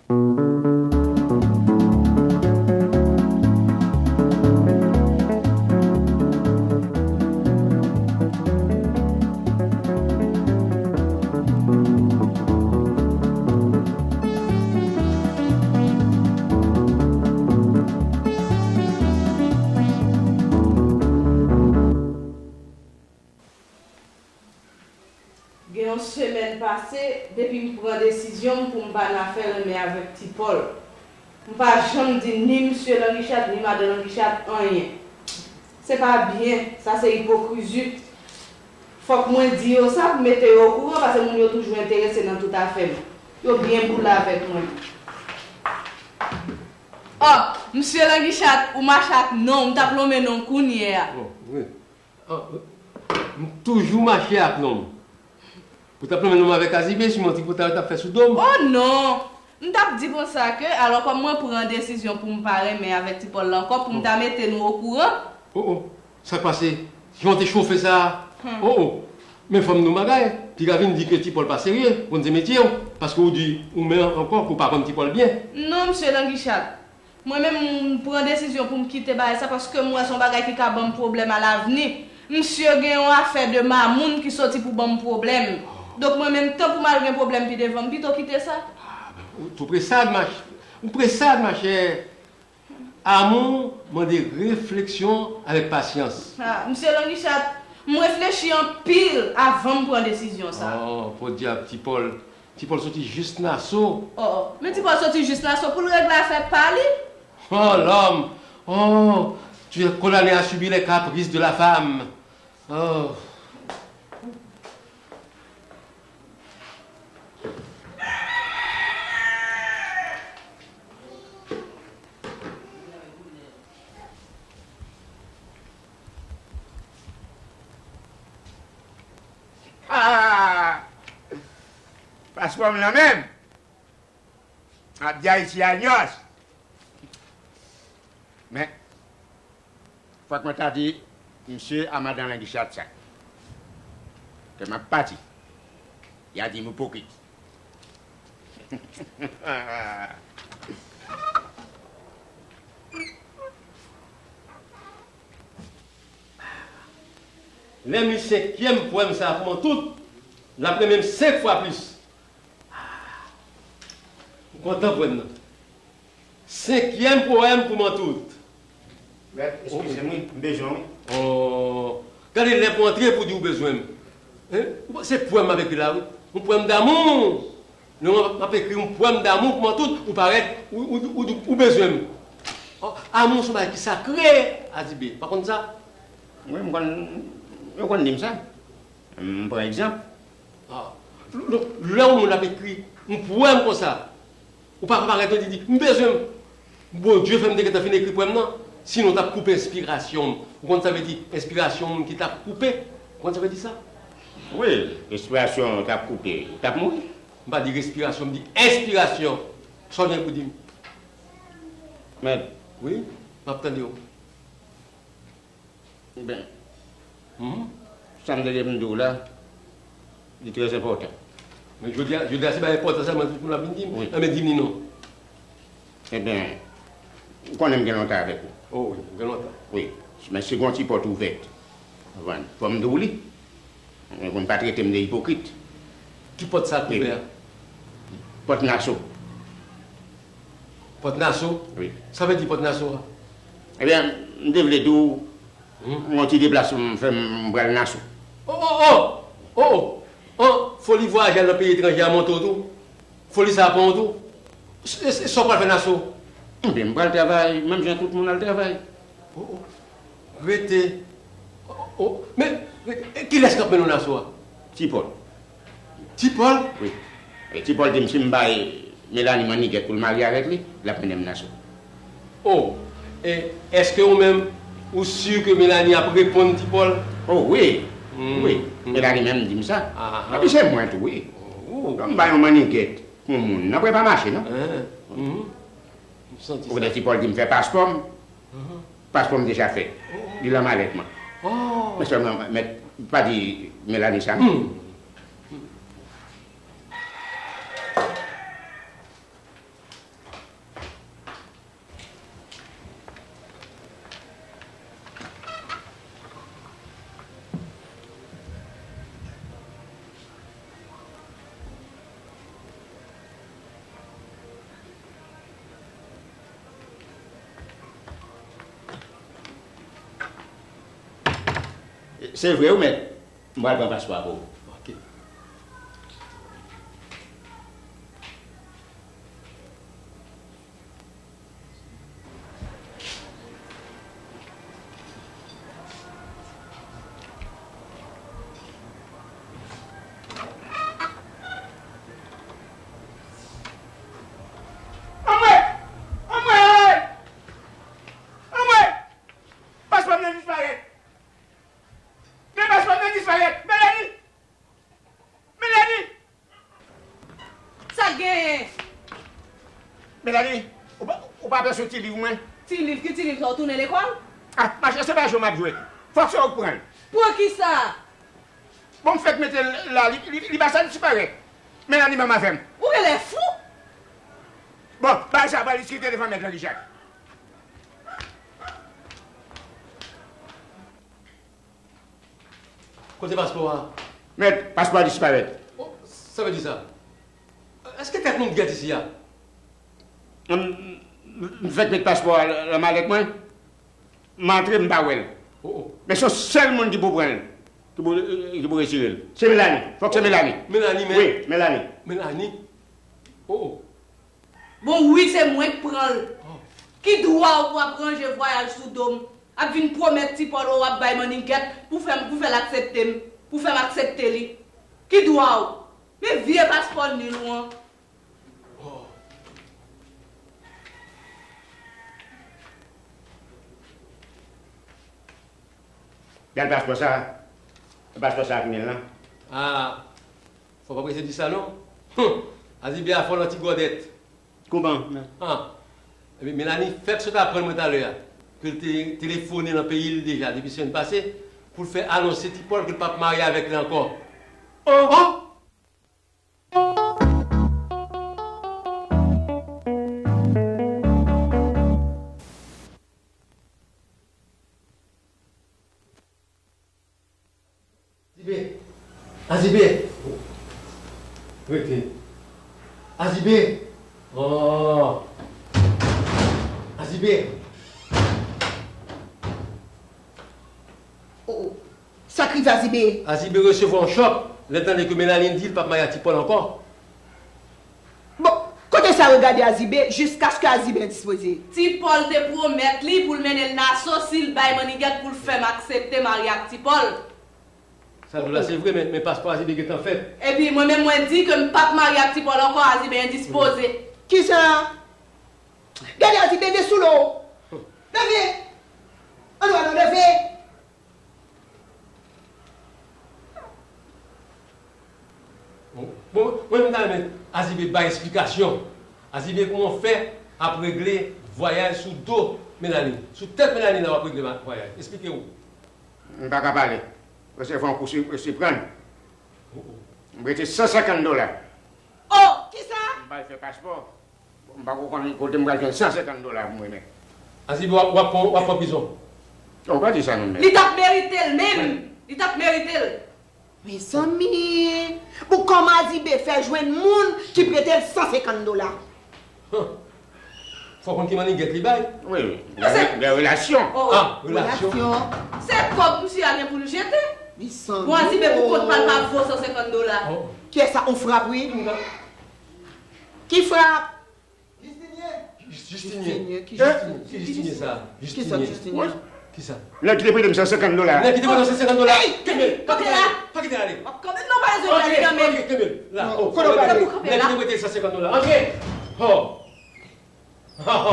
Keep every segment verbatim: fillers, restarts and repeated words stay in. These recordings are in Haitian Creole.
Gen yon semèn pase, depi m pran desizyon m pou m pa nan afè renmen avèk Ti Pòl. M pa janm di ni msye Languichat, ni madan Languichat anyen. Se pa byen, sa se ipokrizi. Fòk mwen di yo sa pou mete yo okouran, paske moun yo toujou enterese nan tout afè m. Yo byen boule avèk mwen. Oh, msye Languichat, ou mache ak non, m t ap lonmen non kounye a. Oh, wi. Ah, m toujou mache ak nonm. Ou t ap lonmen nonm avèk Azibe, si manti pou ta, t ap fè sou do m. Oh non! M t ap di konsa ke, alò kòm mwen pran desizyon pou m pa renmen avèk Ti Pòl la ankò, pou m ta mete nou okouran. Oh, oh. Sa k pase? Jan w te chofe sa a? Oh, oh. Men fò m di w bagay, piga vin di ke Ti Pòl pa serye, konn se metye w, paske w di ou menm ankò ke w pa konn Ti Pòl byen. Non, msye Languichat. Mwen menm, m pran desizyon pou m kite bagay sa, paske m wè se yon bagay ki ka ban m pwoblèm alavni. Msye gen yon afè de mamoun ki soti pou ban m pwoblèm. Donk, mwen menm, tan pou m al gen pwoblèm pi devan, m pito kite sa. Ah, ben, ou tou presad, mach-, ou presad, machè. Amou mande refleksyon avèk pasyans. Ah, msye Languichat, m reflechi anpil avan m pran desizyon sa. Oh, podyab, Ti Pòl. Ti Pòl soti jis Naso. Oh, oh. Men Ti Pòl soti jis Naso pou l regle afè pa li. Oh, lòm! Oh, tu es condamné à subir les caprices de la femme. Oh. Ah! Paspò m nan men m. Ap di Ayiti a nyòs. Men, fòk mwen ta di msye a madan Languichat sa. Ke m ap pati. Y a di m ipokrit. Lè m li senkyèm powèm sa a pou Mantout, l ap renmen m senk fwa plis. M kontan pou wè m nan. Senkyèm powèm pou Mantout. Mèt, eskize m wi, m bezwen w wi. Oh, gade lè pou antre pou di ou bezwen m. Hein? Se powèm m ap ekri la wi. Yon powèm damou. Non, m ap ekri yon powèm damou pou Mantout, ou parèt, ou, ou, ou, ou bezwen m. Oh, amou se yon bagay ki sakre, Azibe. Pa konn sa? Wi, m konn, yo konn di m sa. M pran egzanp. Ah. Donk, lè yon moun ap ekri yon powèm konsa, ou pa ka parèt ou di, di, "M bezwen m." Bondye fè m te gentan fin ekri powèm nan, sinon w t ap koupe enspirasyon m. Ou konn sa vle di enspirasyon moun ki t ap koupe? Ou konn sa vle di sa? Wi, enspirasyon t ap koupe, ou t ap mouri. M pa di respirasyon, m di enspirasyon. Sa w gen pou di m? Mèt. Wi, m ap tande w. Ben, mhm, sa m te gen pou m di w la, li trè enpòtan. Men jodi a, jodi a se bagay enpòtan sèlman pou l ap vin di m? Wi. Enben, di m li non. Enben, ou konnen m gen lontan avèk ou. Oh, wi, gen lontan. Wi, men se gon ti pòt ouvèt. Konprann? Fò m di w li. Men pou n pa trete m de ipokrit. Ki pòt sa k ouvè a? Pòt Naso. Pòt Naso? Wi. Sa vle di pòt Naso a? Ebyen, m te vle di w, hmm, yon ti deplasman m fè, m pral Naso. Oh, oh, oh! Oh, oh! An, foli vwayaje al nan peyi etranje a monte w tou? Foli sa a pran w tou? E, e, sa w pral fè Naso? Ebyen, m pral travay, menm jan tout moun al travay. Oh, oh. Rete. Oh, oh. Men, men, e kilès k ap mennen w Naso a? Ti Pòl. Ti Pòl? Wi. E Ti Pòl di m si m bay Melanie mannigèt pou l marye avèk li, l ap mennen m Naso. Oh, e èske ou menm, ou si ke Melanie ap reponn Ti Pòl? Oh, wi. Hmm. Wi. Hmm. Melanie menm di m sa. Ah, ah. Epi se mwen tou, wi. Oh. Lè m bay yon mannigèt pou yon moun, nan pwen pa mache, non. Ah, hmm. M santi sa. Ou konnen Ti Pòl di m fè paspò m. Mhm. Paspò m deja fèt. Oh. Li nan malèt mwen. Oh. Men sèlman, men pa di Melanie sa, non. Hmm. Se vre wi, mèt. M pral pran paspò a pou ou. Ok. Anmwe! Anmwe! Anmwe! Paspò m nan disparèt! Men paspò m nan disparèt! Melanie! Melanie! Sa k genyen? Melanie, ou pa, ou pa pè sou ti liv mwen? Ti liv? Ki ti liv sa? Ou tounen lekòl? Ah, machè, se pa jwe m ap jwe. Fòk se ou k pran l. Pran kisa? Bon, m fèk mete l la, li, li, li pa sa disparèt. Melanie menm avè m. Ou genlè fou! Bon, bay sa, pral diskite devan mèt la, Richard. Kote paspò a? Mèt, paspò a disparèt. Oh, sa vle di sa? Èske tèt nou t gèt isi a? M, m, m fèk met paspò a nan malèt mwen. M antre, m pa wè l. Oh, oh. Men se yon sèl moun ki pou pran l, ki pou, ki pou retire l. Se Melanie. Fòk se Melanie. Melanie, men. Wi, Melanie. Melanie? Oh, oh. Bon, wi, se mwen k pran l. Oh. Ki dwa w pou ap ranje vwayaj sou do m? Ap vin pwomèt Ti Pòl w ap bay mannigèt pou fè m, pou fè l aksepte m, pou fè m aksepte li. Ki dwa w? Men vye paspò nil ou an. Oh. Gad paspò sa. Paspò sa ak nil lan. Ah. Fò w pa prese di sa non. Hum! Azibe a fò nan ti gòdèt. Kouman? Ah! Ebyen, Melanie fèk sot aprann mwen talè a ke l te telefone nan peyi l deja depi semèn pase pou l fè anonse Ti Pòl ke l p ap marye avèk li ankò. Oh! Oh! Azibe! Azibe! Rete. Azibe! Oh! Azibe! Oh, oh. Sa k rive Azibe? Azibe resevwa yon chòk lè l tande ke Melanie di l p ap marye ak Ti Pòl ankò. Bon, kote sa regade Azibe jiskaske Azibe endispoze? Ti Pòl te pwomèt li pou l mennen l Naso si l bay mannigèt pou l fè m aksepte marye ak Ti Pòl. Sa l di w la se vre, men, men paspò Azibe gentan fèt. Epi mwen menm mwen di ke m p ap marye ak Ti Pòl ankò, Azibe endispoze. Kisa? Gade Azibe de sou lo. Leve! Ann wè non, leve! Bon, mwen, mwen ta renmen Azibe bay esplikasyon. Azibe, kòman w fè ap regle vwayaj sou do Melanie? Sou tèt Melanie la w ap regle va-, vwayaj. Esplike w. M pa ka pale. Resevwa yon kou si-, siprann. M prete san senkant dola. Oh, kisa? M pral fè paspò. M pa ko konn kote m pral jwenn san senkant dola pou mwen menm. Azibe, w ap, w ap pran, w ap pran prizon. Ou pa di sa non, men. Li t ap merite l menm. Li t ap merite l. Mezanmi! Bon, kòman Azibe fè jwenn moun ki prete l san senkant dola? Huh. Fò w konn ki mannigèt li bay. Wi, wi. Gen, gen relasyon. Oh, oh. Ah, relasyon. Relasyon. Se kòb misye a gen pou l jete. Mezanmi. Bon, Azibe pou kont pa l pa vo san senkant dola. Oh. Kiyès sa? On frap, wi. Ki frap? Jistinyen. Jis-, Jistinyen. Jistinyen, ki Hein? Jistinyen? Ki Jistinyen sa? Kisa Jistinyen? Jistinyen? Kisa? Nèg ki te prete m san senkant dola. Nèg ki te prete w san senkant dola. Ey! Kenbe l! Pa kite l ale! Pa kite l ale! W ap kanpe m non, pa bezwen gade kanmenm. Antre! Antre! Kenbe l! La! Oh! Kote w prale? Nèg ki te prete l san senkant dola. Antre! Oh! Ha, ha!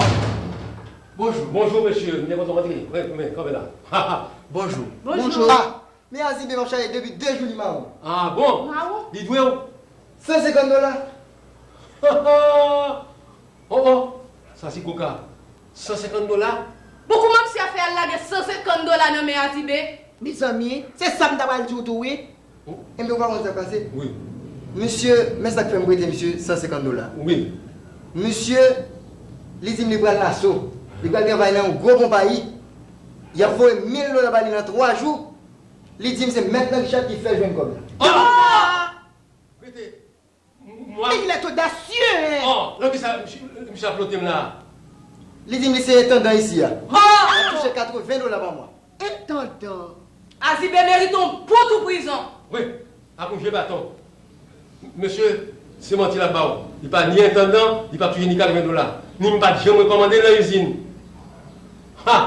Bonjou. Bonjou, mesye. M te kontan antre. Wi, men, kanpe la. Ha, ha! Bonjou. Bonjou. Bonjou. Ah! Men Azibe m ap chache depi de jou li mawon. Ah bon? Mawon? Li dwe w? San senkant dola. Oh, oh! Sa se koka. San senkant dola? Bon, kouman misye a fè al lage san senkant dola nan men Azibe? Mezanmi, se sa m ta pral di w tou, wi. Oh. Enben, ou pa konn sa k pase? Wi. Misye, men sa k fè m prete misye san senkant dola. Wi. Misye, li di m li pral Naso. Li pral travay nan yon gwo konpayi. Y ap voye mil dola ba li nan twa jou. Li di m se mèt nan Richard ki fè l jwenn kòb la. Oh! Rete. Mwa. Il est audacieux, hein? Oh, nan kisa misye, misye ap lote m la? Li di m li se entandan isi a. Oh! L ap touche katreven dola pa mwa. Entandan? Azibe merite yon bon tou prizon. Wi, ak yon vye baton. Mesye, se manti l ap ba w. Li pa ni entandan, li pa touche ni katreven dola. Ni m pa t janm rekòmande l nan izin. Ha!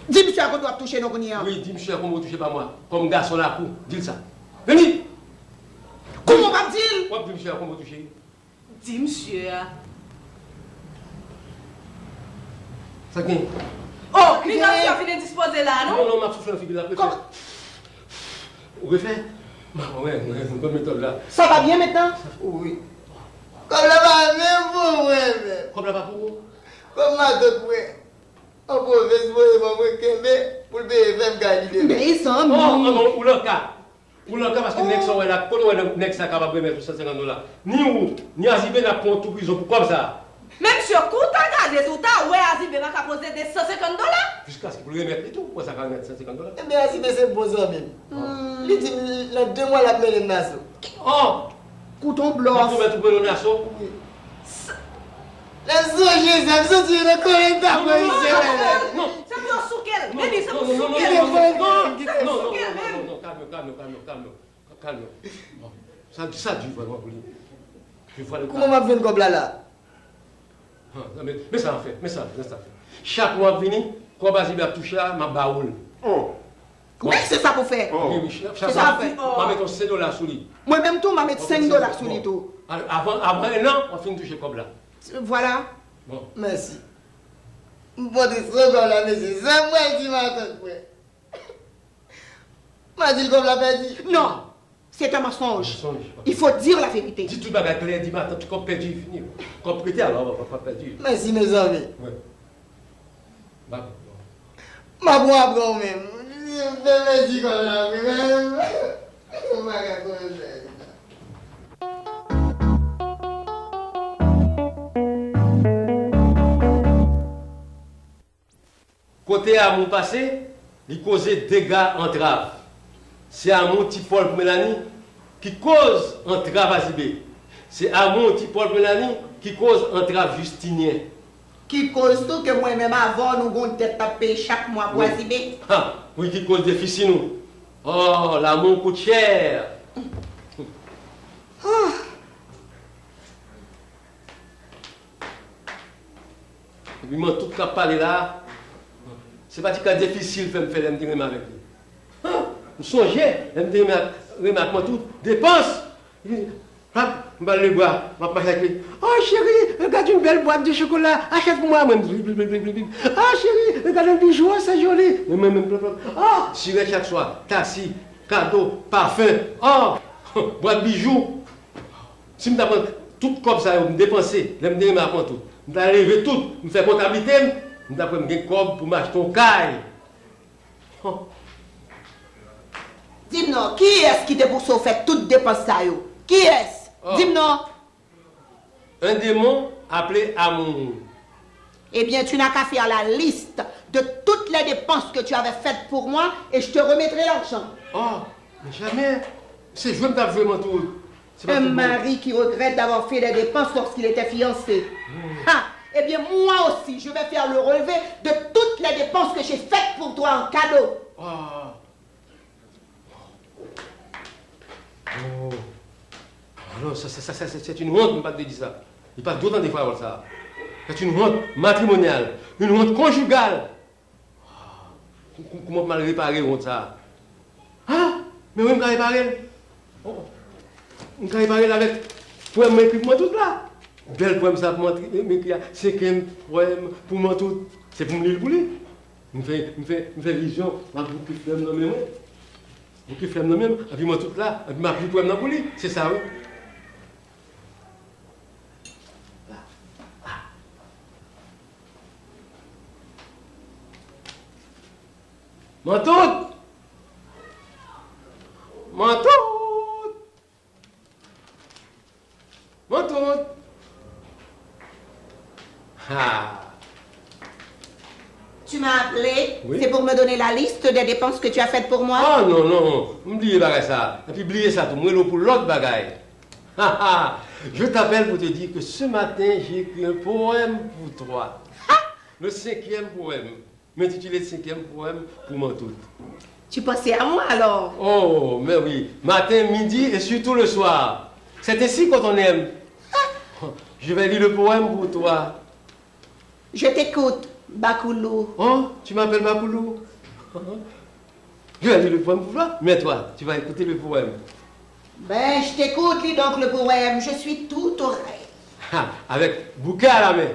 Di misye a konbyen w ap touche non kounye a. Wi, di misye a konbyen w touche pa mwa. Kòm gason lakou, di l sa. Vini! Kòman w p ap di l? W ap di misye a konbyen w touche. Di misye a. Sa gen? Oh, li jan misye fin endispoze la, non? Non, non, m ap soufle nan figi l ap refè. Ou refè? M ap wè, m wè, m konn metòd la. Ça va bien maintenant? Wi. Kòb la pa menm pou mwen menm. Kòb la pa pou ou? Kòb matant mwen. An pwovens voye ban mwen kenbe pou l peye fè m kay li demen. Mezanmi! Oh, oh, oh, ou nan ka. Ou nan ka paske nèg sa w wè la, kote w wè nèg sa kapab remèt ou san senkant dola? Ni ou, ni Azibe n ap pran w tou prizon pou kòb sa a. Men misye, kou w ta gade tou, w ta wè Azibe pa ka poze de san senkant dola. Jiskaske pou l remèt li tou, ou kwè sa ka remèt san senkant dola? Ebyen, Azibe se bon zanmi m. Li di m nan de mwa l ap mennen m Naso. Oh! Kouton blòf. Li pwomèt ou pran yon Naso? Wi. Lè m sonje sa, m santi yon nan kòlè m ta pran misye menm. Non, non, non, non. Se pou yo souke l. Men li se pou souke l. Li te pran kòb. Se pou souke l menm. Non, non, non, non, non, kalme, kalme, kalme, kalme, kalme. Bon. Sa, sa di vrèman pou li. Je vois le. Kouman m ap jwenn kòb la la? Ah, men, men sa w ap fè, men sa w ap fè, men sa w ap fè. Chak mwa w ap vini, kòb Azibe ap touche a, m ap ba ou l. Oh. Wi, se sa pou fè. Oh. Wi, wi, chak, chak mwa, m ap met yon senk dola sou li. Mwen menm tou, m ap met senk dola sou li tou. Bon. Al-, avan, avan en an, w ap fin touche kòb la. Vwala. Bon. Mèsi. M pote san dola, mesye. Sa m pral di matant mwen. M a di l kòb la pèdi. Non, c'est un mensonge. Mensonge. Il faut dire la vérité. Di tout bagay klè, di matant kòb pèdi, fini. Kòb prete, alò, kòb pèdi. Mèsi, mezanmi. Wi. Ba, bon. M ap pran w menm. M pèdi kòb la, wi, menm. M pa ka konn fè sa. Kote Amou pase, li koze dega antrav. Se Amou ti Pòl pou Melani ki koz antrav Azibe. Se Amou ti Pòl pou Melani ki koz antrav Jistinyen. Ki koz tou ke mwen menm avè w nou gon dèt n ap peye chak mwa pou Azibe. Ha, wi, ki koz defisi nou. Oh, l'amour coûte cher. Epi Mantout k ap pale la a, se pa ti kal defisi l fè m fè lè m te renmen avèk li. Han! M sonje, lè m te renmen ak, renmen ak Mantout, depans! Li di, hop, m ba l lebra, m ap mache ak li. Oh chérie, regarde une belle boîte de chocolat, achète pour moi. Mwen, bip, bip, bip, bip, bip. Oh chérie, regarde un bijou, oh c'est joli. Mwen, mwen, mwen, plop, plop. Oh, sirèt chak swa, tasi, kado, pafen. Oh, bwat bijou. Si m ta pran tout kòb sa yo, m depanse, lè m te renmen ak Mantout, m ta leve tout, m fè kontablite m, m ta kwè m gen kòb pou m achte yon kay. Hon. Di m non, kiyès ki te pouse w fè tout depans sa yo? Kiyès? Oh. Di m non. Un démon appelé Amour. Eh bien, tu n'as qu'à faire la liste de toutes les dépenses que tu avais faites pour moi et je te remettrai l'argent. Oh, mais jamais. Se jwe m t ap jwe, Mantout. Se pa tout bon. Un mari qui regrette d'avoir fait des dépenses lorsqu'il était fiancé. Hmm. Ha! Eh bien, moi aussi, je vais faire le relevé de toutes les dépenses que j'ai faites pour toi en cadeau. Ah. Oh. Ah non, sa, sa, sa, sa, c'est une honte, m pa t dwe di sa. Li pa t dwe tande pawòl sa. C'est une honte matrimoniale, une honte conjugale. Kou-, kou-, kouman pou m al repare wont sa a? Ha! Men wi, m ka repare l. Oh. M ka repare l avèk powèm mwen ekri pou Mantout la. Bèl powèm sa pou Mantout, m ekri a. Senkyèm powèm pou Mantout. Se pou m li l pou li. M fè, m fè, m fè vizyon, m ap bouke flè m nan men mwen. Bouke flè m nan men m, epi Mantout la, epi m ap li powèm nan pou li. Se sa wi. Mantout! Mantout! Mantout! Ha! Tu m'as appelé, oui, c'est pour me donner la liste des dépenses que tu as faites pour moi? Oh non, non, m bliye bagay sa. Epi bliye sa tou, m rele w pou lòt bagay. Ha, ha. Je t'appelle pour te dire que ce matin, j'ai écrit un poème pour toi. Ha! Le cinquième poème. M entitile senkyèm powèm pou Mantout. Tu pensais à moi alors? Oh, mais oui, matin, midi et surtout le soir. C'est ainsi qu'on t'aime. Je vais lire le poème pour toi. Je t'écoute, Bakoulou. Oh, tu m'appelles Bakoulou. Je vais lire le poème pour toi, mais toi, tu vas écouter le poème. Ben, je t'écoute, lis donc le poème, je suis tout oreille. Ha, avec bouquet à la main.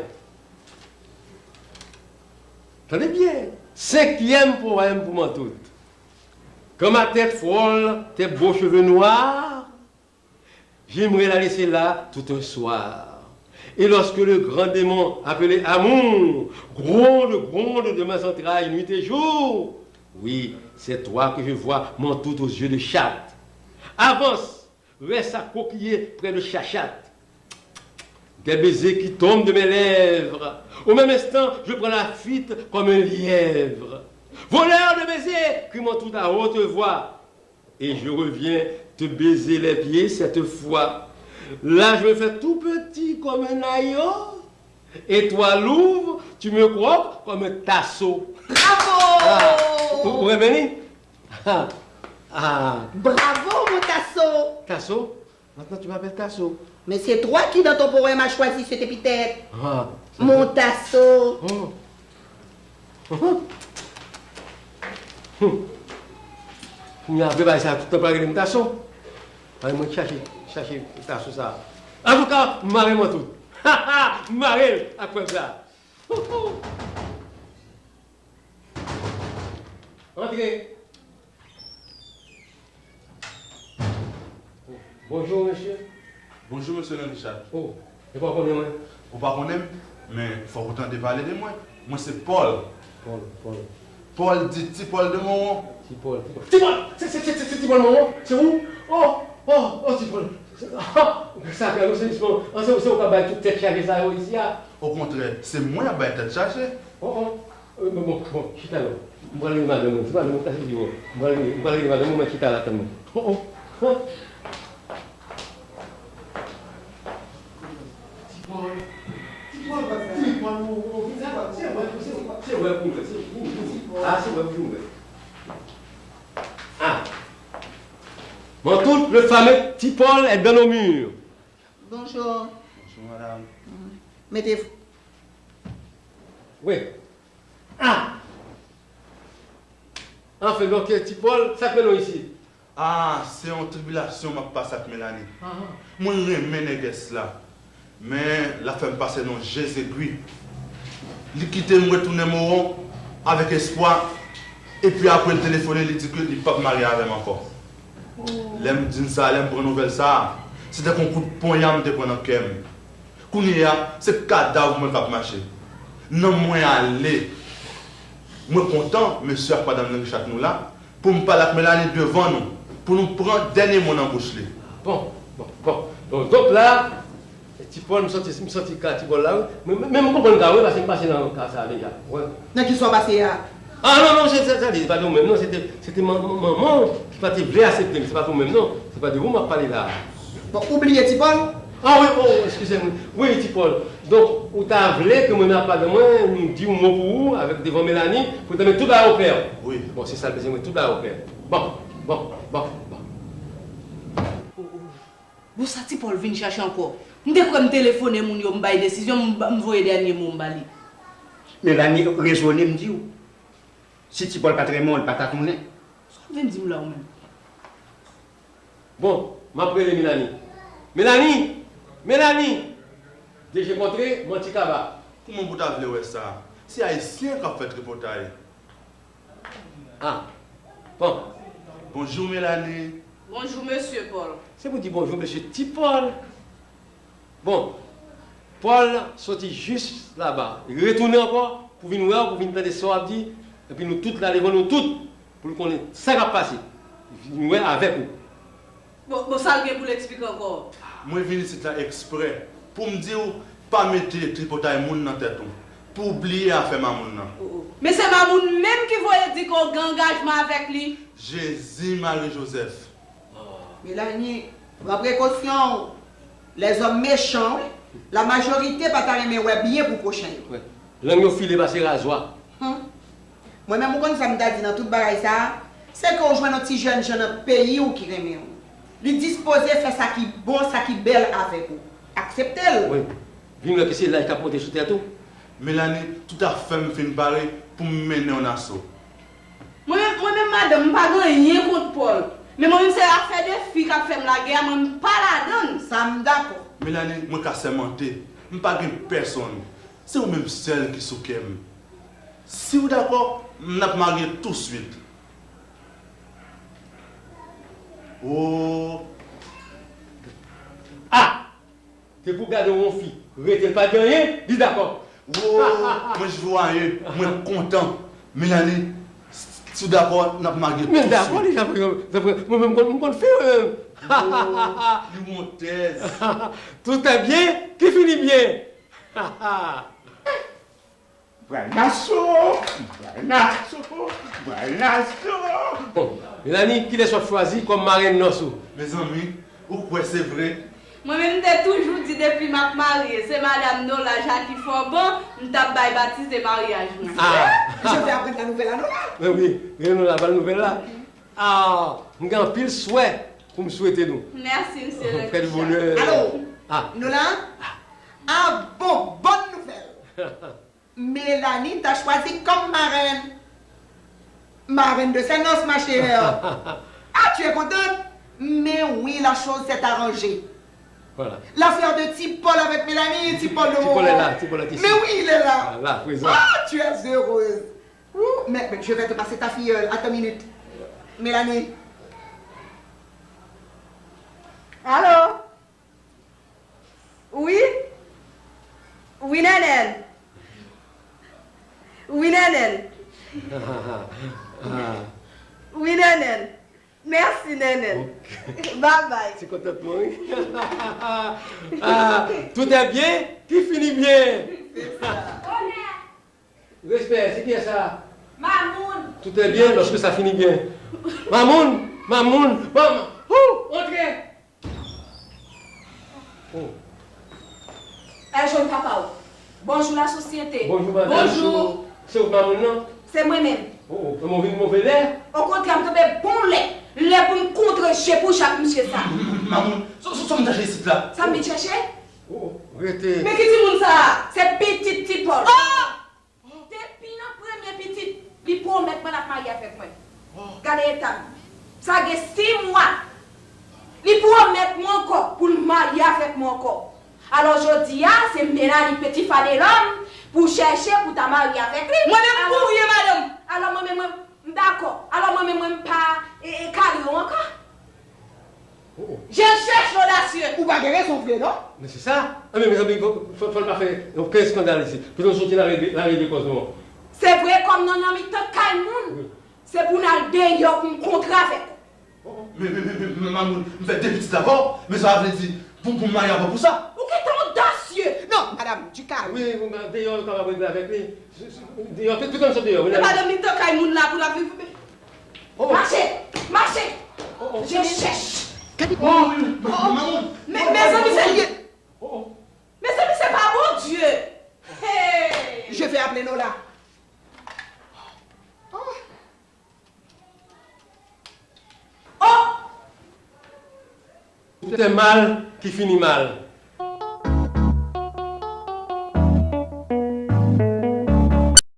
Tande byen. Senkyèm powèm pou Mantout. Quand ma tête frôle tes beaux cheveux noirs, j'aimerais la laisser là tout un soir. Et lorsque le grand démon appelé amour gronde, gronde de mes entrailles nuit et jour, oui, c'est toi que je vois, Mantout aux yeux de chatte. Avance, reste accroquillé près de Chachat. Des baisers qui tombent de mes lèvres. Au même instant, je prends la fuite comme un lièvre. Voleur de baisers, crie Mantout à haute voix. Et je reviens te baiser les pieds cette fois. Là, je me fais tout petit comme un ayon. Et toi, louve, tu me croques comme un tasso. Bravo! Ah, ou, ou renmen li? Ah, ah. Bravo, mon tasso! Tasso? Maintenant, tu m'appelles Tasso. Mais c'est toi qui, dans ton poème, as choisi cette épithète. Ah, c'est vrai. Mon tasso. Oh. Oh. Hmm. Kounye a, vre bagay sa, tout tan pa rele m Tasso. Ay, mwen chache, chache Tasso sa. Antouka, m mare Mantout. Ha, ha, m mare l ak prèv sa. Hou, hou. Antre. Bonjou, mesye. Bonjou, mesye Landry Chat. Oh, e pa w konnen mwen? Ou pa konnen m, men fòk ou tande pale de mwen. Mwen se Pòl. Pòl, Pòl. Pòl di Ti Pòl de Mawon. Ti Pòl, Ti Pòl. Ti Pòl! Se, se, se, se, se Ti Pòl Mawon? Se ou? Oh, oh, oh, Ti Pòl. Se, ah, sa fè nou se misyon. An, se, se ou k ap bay tout tèt chaje sa yo isi a? Okontrè, se mwen y ap bay tèt chaje. Oh, oh. Euh, bon, bon, bon, chita non. M pral rele madanm mwen. Se madanm mwen ki ta sezi w. M pral rele, m pral rele madanm mwen, mwen chita la tann mwen. Oh, oh. Hein? Ti Pòl. Ti Pòl, ti Pòl, oh, oh. Se, se, se wè pou mwen, se pou, pou. Ah, se wè pou mwen. Ah. Mantout, le fameux Ti Pòl est dans nos murs. Bonjour. Bonjour, madame. Mettez-vous. Wi. Ah! Anfen, donk, Ti Pòl, sa k mennen w isi? Ah, se yon tribilasyon m ap pase ak Melanie. Ah, ah. Mwen renmen nègès la, men l ap fè m pase nan jezegwi. Li kite m retounen Mawon avèk espwa, epi apre l telefone, li di ke li p ap marye avè m ankò. Oh. Lè m di n sa, lè m pran nouvèl sa, se tankou yon kout ponya m te pran nan kè m. Kounye a, se kadav mwen k ap mache. Nanm mwen ale. Mwen kontan, mesye ak madanm Landry Chat nou la, pou m pale ak Melanie devan nou, pou nou pran dènye mo nan bouch li. Bon, bon, bon. Bon, donk la, Ti Pòl, m sòti, m sòti ka Ti Pòl la, wi. Men, men, men m konprann ka, wi, paske m pase nan ka sa a deja. Wi. Nan ki sa w pase a? Ah, non, non, se, se, se, se pa de ou menm, non, se te, se te man-, man-, manman w ki pa te vle aksepte m, se pa de ou menm, non, se pa de ou m ap pale la. Bon, ou bliye Ti Pòl? Ah, wi, oh, eskize m, wi, Ti Pòl. Donk, ou ta vle ke mwen ak madanm mwen, nou di yon mo pou ou, avèk devan Melanie, pou l ta met tout bagay oklè. Wi. Bon, se sa l bezwen, mwen, tout bagay oklè. Bon, bon, bon, bon. Bon, sa Ti Pòl vin chache ankò? M te kwè m telefone moun yo, m bay desizyon, m ba, m voye dènye mo m ba li. Melanie rezone, m di w. Si Ti Pòl pa t renmen w, li pa ta tounen. Sa w vin di m la, ou menm? Bon, m ap rele Melanie. Melanie! Melanie! De je kontre, manti kaba. Kouman pou w ta vle wè sa? Se Ayisyen k ap fè tripotay. Ah, bon. Bonjou, Melanie. Bonjou, mesye Pòl. Se pou di bonjou, mesye Ti Pòl. Bon, Pòl soti jis laba. Li retounen ankò pou vin wè w, pou vin tande sa w ap di. Epi nou tout la devan nou tout, pou l konnen sa k ap pase. Vin wè avèk ou. Bon, bon, sa l gen pou l eksplike ankò? Mwen vin isit la eksprè pou m di w pa mete tripotay moun nan tèt ou, pou w bliye afè Mamoun nan. Oh, oh. Men se Mamoun menm ki voye di ke w gen angajman avèk li. Jezi Mari Jozèf. Melanie, pran prekosyon w. Lèzòm mechan, wi. Lamajorite pa ta renmen wè byen pou pwochen yo. Wi. Lang yo file pase razwa. Hum. Mwen menm, ou konn sa m ta di nan tout bagay sa a? Se ke w jwenn yon ti jèn jan nan peyi w ki renmen w. Li dispoze fè sa ki bon, sa ki bèl avèk ou. Aksepte l. Wi. Vin wè ke se laj k ap monte sou tèt ou. Melanie, tout afè m fin pare pou m mennen w nan aso. Mwen menm, mwen menm, madanm, m pa gen anyen kont Paul. Men mwen menm, se afè de fi k ap fè m lagè a, mwen m pa ladan l. Sa m dakò. Melanie, mwen ka sèmante, m pa gen pèsonn. Se ou menm sèl ki sou kè m. Si w dakò, n ap marye touswit. Oh! Ah! Depi w gade yon fi, rete l pa gen anyen, li dakò. Wo, mwen jwaye, mwen kontan. Melanie, si w dakò, n ap marye touswit. Men dakò, li dakò, dakò. Mwen menm, m konn, m konn fi, mwen menm. Wo, li wontèz. Tout est bien qui finit bien. Bwanaso, bwanaso, bwanaso. Bon, Melanie, kilès w ap chwazi kòm marèn nòs ou? Mezanmi, ou kwè se vre? Mwen menm, m te toujou di depi m ap marye, se madanm Nola Jackie Fòban, m t ap bay batize maryaj mwen. Ah! Je vais apprendre la nouvelle à Nola. Men wi, men Nola, ba l nouvèl la. Ah, m gen anpil swè pou m swete nou. Mèsi, mesye Frè de Richard. Bonheur. Alo, ah. Nola? Ah bon, bonne nouvelle. Melanie ta chwazi kòm marèn. Marèn de sè nòs, ma chère. Ah, tu es contente? Mais oui, la chose s'est arrangée. Voilà. L'affaire de Ti Paul avec Melanie, Ti Paul de Ti Paul est là, Ti Paul est ici. Mais oui, il est là. Voilà, présent. Ah, tu es heureuse. Ouh, mais, mais je vais te passer ta filleule. Attends une minute. Melanie. Allô? Wi? Wi, Nènèn. Wi, Nènèn. Wi, Nènèn. Mèsi, Nènèn. Ok. Bye bye. Ti kontantman, wi. Ah, tout est bien qui finit bien. Respè, se kiyès sa? Mamoun. Tout est bien lorsque ça finit bien. Mamoun, Mamoun, Mamoun. Ou, antre. Oh. Èl jwenn papa w. Bonjou, lasosyete. Bonjou, madanm. Bonjou. Se ou k Mamoun nan? Se mwen menm. Oh, oh, men w vin move lè. Okontrè, m tonbe bon lè. Lè pou m kontre je pou je ak misye sa. Mamoun, sa, sa, sa w vin chache isit la? Sa m vin chache? Oh, oh, rete. Men ki timoun sa a? Se pitit Ti Pòl. Oh! Depi nan premye pitit, li pwomèt mwen l ap marye avèk mwen. Gade eta m. Sa gen sis mwa. Li pwomèt mwen ankò pou l marye avèk mwen ankò. Alò, jodi a, se Melanie Petit Fadelòm pou w chèche pou w ta marye avèk li. Mwen menm, kouri, madanm. Alò, mwen menm, mwen, m dakò. Alò, mwen menm, mwen, m pa, e, e, kare w ankò. Oh, oh. Je cherche l'audacieux. Ou pa gen rezon vre, non? Men se sa. Anben, mezanmi, fò, fò, fò n pa fè okenn eskandal isit. Pito n soti nan regle, nan regle kòz nou an. Se vre, kòm nou nan mitan kay moun, wi, se pou n al deyò pou n kontre avèk ou. Oh, oh. Men, men, men, men, men, Mamoun, m fè de pitit avè w, men sa pa vle di pou, pou m marye avè w pou sa. Ou gentan odasye! Non, madam, du calme. Wi, wi, men deyò, yo kapab regle avèk li. Deyò, tout, tout moun sot deyò, wi. Men madanm, mitan kay moun la pou l ap viv. Oh, oh. Mache! Mache! Oh, oh. Je cherche! Gade, oh, oh, oh, oh. Mamoun! Men, mezanmi, se, oh, oh, mezanmi, se pa Bondye! Hey! Je vais appeler Nola. Oh! Oh! Tout est mal qui finit mal.